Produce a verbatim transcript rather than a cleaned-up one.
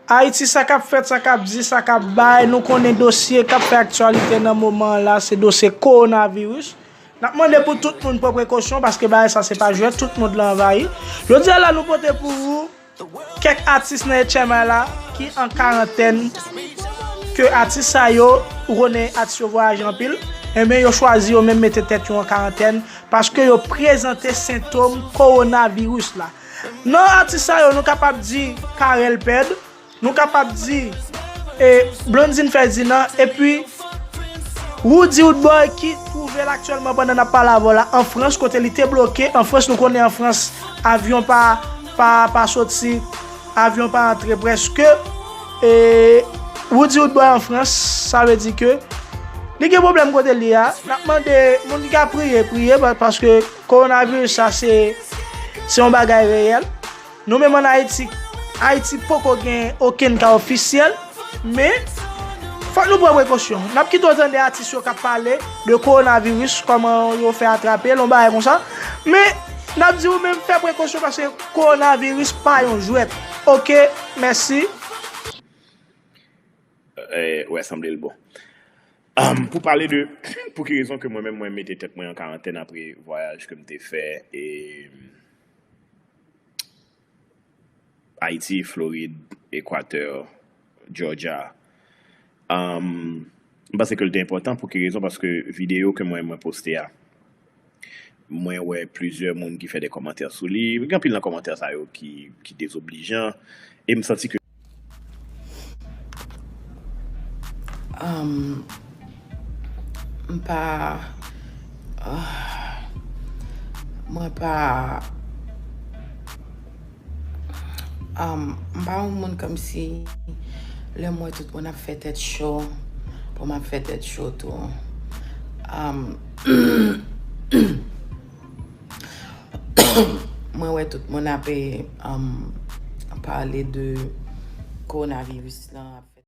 Ayiti, sa k ap fèt, sa k ap di, sa k ap bay, nou konnen dosye k ap fè aktyalite nan moman an la, se dosye kowonaviris. N ap mande pou tout moun pran prekosyon, paske bagay sa se pa jwèt, tout mond lan anvayi. Jodi a la, nou pote pou ou kèk atis nan H M I la ki an karantèn, ke atis sa yo, ou konnen atis yo vwayaje anpil, enben yo chwazi yo menm mete tèt yo an karantèn, paske yo prezante sentòm kowonaviris la. Nan atis sa yo, nou kapab di Carel Pèd, nou kapab di e, Blondine Ferdinand, epi Roody Roodboy ki twouve l aktyèlman pandan n ap pale avè w la an Frans, kote li te bloke. An Frans, nou konnen an Frans, avyon pa, pa, pa soti, avyon pa antre prèske. E, Roody Roodboy an Frans, sa vle di ke li gen pwoblèm kote li a. N ap mande moun ki ka priye, priye, pa-, paske kowonaviris sa, se, se yon bagay reyèl. Nou menm ann Ayiti, Ayiti poko gen okenn ka ofisyèl, men fòk nou pran prekosyon. N ap kite w tande atis yo k ap pale de kowonaviris, kòman yo fè atrape l, yon bagay konsa. Men, n ap di ou menm fè prekosyon paske kowonaviris pa yon jwèt. Oke, mèsi. Eh, wè, sanble l bon. Um, pou pale de pou ki rezon ke mwen menm mwen mete tèt mwen an karantèn apre vwayaj ke m te fè e Ayiti, Florid, Ekwatè, Georgia. Um, m panse ke l te enpòtan pou ki rezon paske videyo ke mwen mwen poste a, mwen wè plizyè moun ki fè de kòmantè sou li. Gen anpil nan kòmantè sa yo ki, ki dezoblijan. E m santi ke Um, m pa. Uh, mwen pa. Um, m pa yon moun kòmsi lè m wè tout moun ap fè tèt cho, pou m ap fè tèt cho tou. Um, mwen wè tout moun ap um, pale de kowonaviris lan, ap